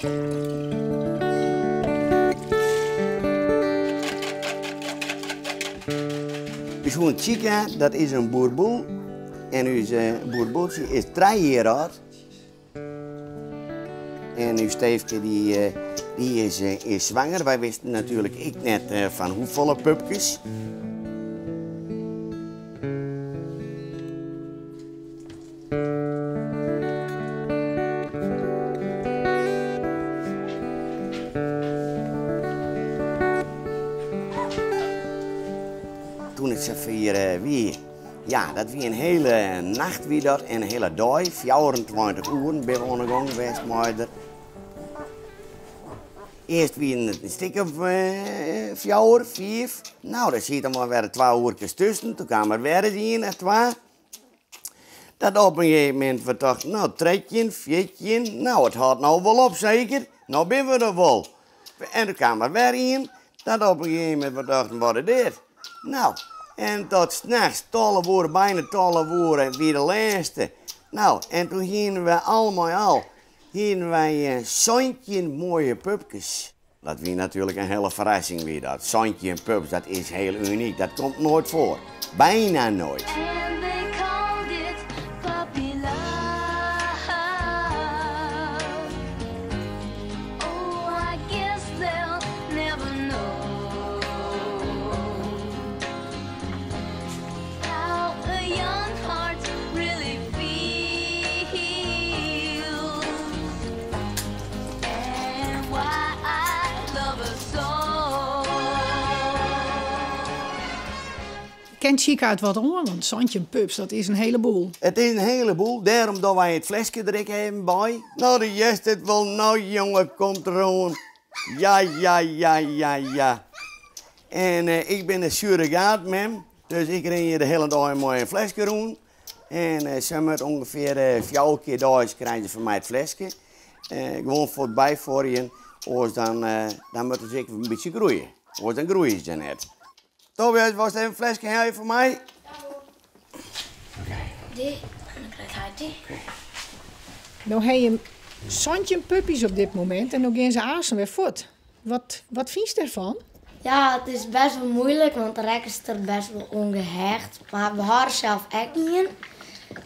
Us hûn Chica, dat is in boerboel. En ús boerboeltsje is trije jier âld. En ús Steefke dy, dy is, is swanger. Wy wisten natuerlik ek net fan hoefolle pupkes. Toen it safier wie, ja, dat wie in hiele nacht wie dat en in hiele dei, 24 oeren binne we oan de gong west mei der. Earst wienen it in stik of fjouwer, fiif. No, der sieten wol wer twa oerkes tusken. Toen kaam der wer ris ien of twa. Dat op in gegeven momint we tochten, no 13, 14, no it hâldt no wol op seker, no binne we der wol. En toen kaam der wer ien, dat op in gegeven momint we tochten, wat is dit? No, en tot nachts 12 oere, bijna 12 oere wie de lêste. No, en toen hienen we al mei al, hienen wy 17 moaie pupkes. Dat wie natuerlik in hiele ferrassing wie dat. 17 pups, dat is hiel unyk, dat komt noait foar. Bijna noait. And they called it puppy love. Oh, I guess they'll never know how a young heart really feels and why I love her so. Ken Chica it wat oan? Want 17 pups, dat is in heleboel. It is in heleboel, dêrom dogge wy it fleske der ek even by. No, do hearst it wol, no jonge, komt deroan. Ja, ja, ja, ja, ja. En ik bin de surrogaatmem, dus ik rin hjir de hiele dei mei in fleske rûn. En se moat ûngefear fjouwer kear deis krije se fan my it fleske. Gewoan foar it byfuorjen, oars dan, dan moatte se ek in bytsje groeie. Oars dan groeie se net. Tobias, wolst even in fleske helje foar my? Dy, en dan krijt hy dy. No ha je 17 puppies op dit momint en no gean se aansten wer fuort. Wat, wat fynst dêrfan? Ja, it is best wol muoilik, want dan rekkest der best wol oan gehecht. Mar we hâlde sels ek ien,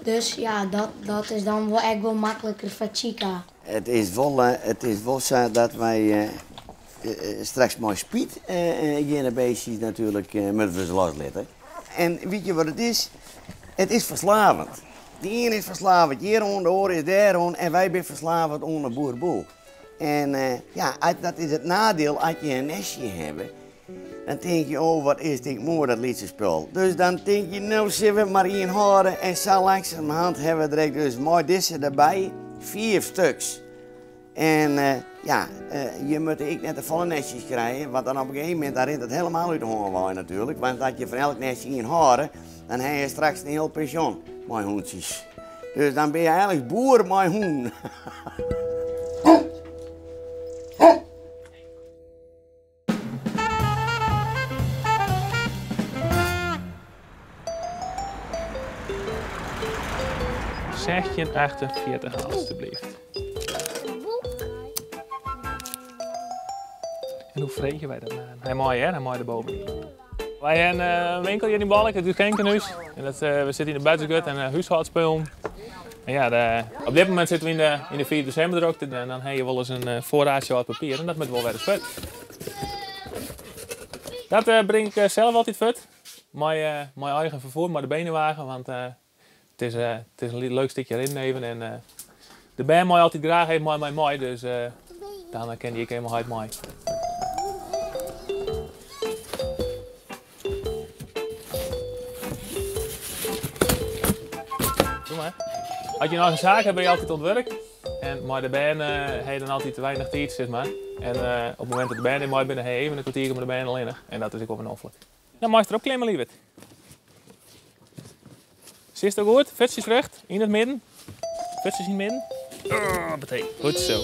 dus ja, dat, dat is dan wol ek wol makliker foar Chica. It is wol, it is wol sa dat wy straks mei spyt geane beestjes natuerlik moatte we se loslitte. En witte je wat it is? It is ferslaavjend. De ien is ferslaavjend hjiroan, de oar is dêroan en wy binne ferslaavjend oan de boerboel. En ja, dat is it nadiel as je in nestje hawwe. Dan tink je, oh wat is dit moai dat lytse spul. Dus dan tink je, no sille we mar ien hâlde en sa langsumerhand hawwe we der ek dus mei dizze derby fiif stuks. En ja, je moatte ek net te folle nestjes krije, want dan op in gegeven momint dan rint it helemaal út de hân wei natuerlik. Want as je fan elk nestje ien hâlde, dan ha je straks in hiel pensjon mei hûntsjes. Dus dan bin je eigenlik boer mei hûnen. 1648, alstublieft. En hoe freegje wy dat nou? Hy mei, hè? Hy mei der bovenyn. Wy hawwe in winkel hjir yn Balk, it Genkenhuis. En dat, we sitte yn de budzjegut en húshâldspullen. En ja, de, op dit momint sitte we yn de, yn de 4 desimber drokte en dan ha je wolris in foarraadsje âld papier en dat moat wol wer ris fuort. Dat uh, bring ik sels altyd fuort, mei, uh, mei eigen ferfier, mei de benewagen, want uh, it, is, it is in leuk stikje rinnen even. En de bern mei altyd graach even mei my mei, dus dan kin dy ek even heit mei. Doe mar. As je in eigen saak hawwe, binne je altyd oan it wurk. En mei de bern ha je dan altyd te weinich tiid, sis mar. En op it momint dat de bern net mei binne, ha je even in kwartierke mei de bern allinnich. En dat is ek wol wer noflik. Dan meist derop klimme, lieverd. Sitsto goed? Fuotsjes rjocht, yn it midden. Fuotsjes yn it midden. Oh, goed zo.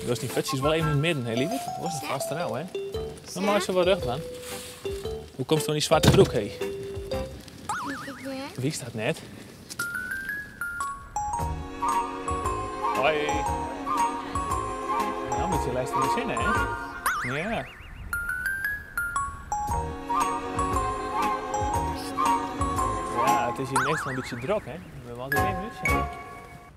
Dochst dyn fuotsjes wol even yn it midden, hè, lieverd? Oars dan falst derôf, hè? Dan meist wol rjocht dwaan. Hoe komst oan dy swarte broek, hé? Witst dat net? Hoi. Nou, een beetje last van de zin, hè? Ja. Ja, het is hier meestal een beetje druk, hè? We hebben altijd even minuutje.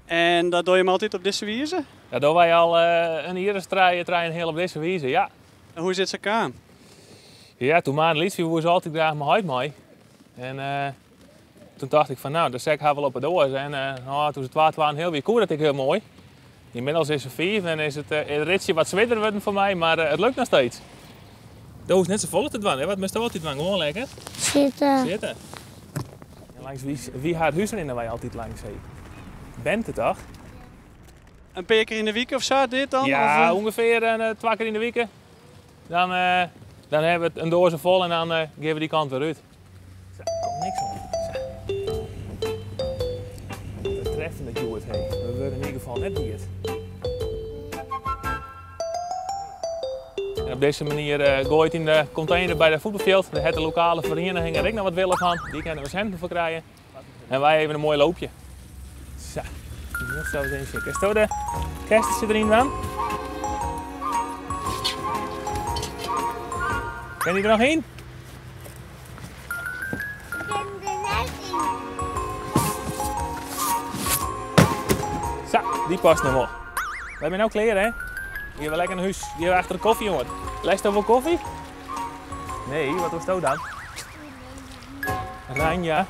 En dat doe je hem altijd op deze wijze? Dat doen wij al een jaar treien heel op deze wijze, ja. En hoe zit ze aan? Ja, toen maar liet ze altijd graag mijn huid mee. En toen dacht ik van nou, de zek haar wel op het doos. En nou, toen ze het waren heel weer koer, dat ik heel mooi. Inmiddels is ze 5 en is het ritje wat zwaarder worden voor mij, maar het lukt nog steeds. Dat hoeft net zo vol te doen, hè? Wat moest je altijd doen? Gewoon lekker? Zitten. Zitten. En langs wie haar huis rennen wij altijd langs, hè? Bent het toch? Een paar keer in de week of zo, dit dan? Ja, of, ongeveer een 2 keer in de week. Dan hebben we het een doos vol en dan geven we die kant weer uit. Zo, er komt niks om. Zo. We treffen het Joert, hè. We worden in ieder geval net diert. En op deze manier gooit in de container bij de voetbalveld. Daar heeft de lokale vereniging er ook nog wat willen van. Die kunnen we centen voor krijgen. En wij even een mooi loopje. Zo, nu zo eens even kijken. Is dat de kerstje erin dan? Kan je er nog in? Ik ben er net in. Zo, die past nog wel. We hebben nou kleren, hè? Hier hebben lekker een huis. Hier hebben achter de koffie, jongen. Lijst dat wel koffie? Nee, wat was dat dan? Ranja.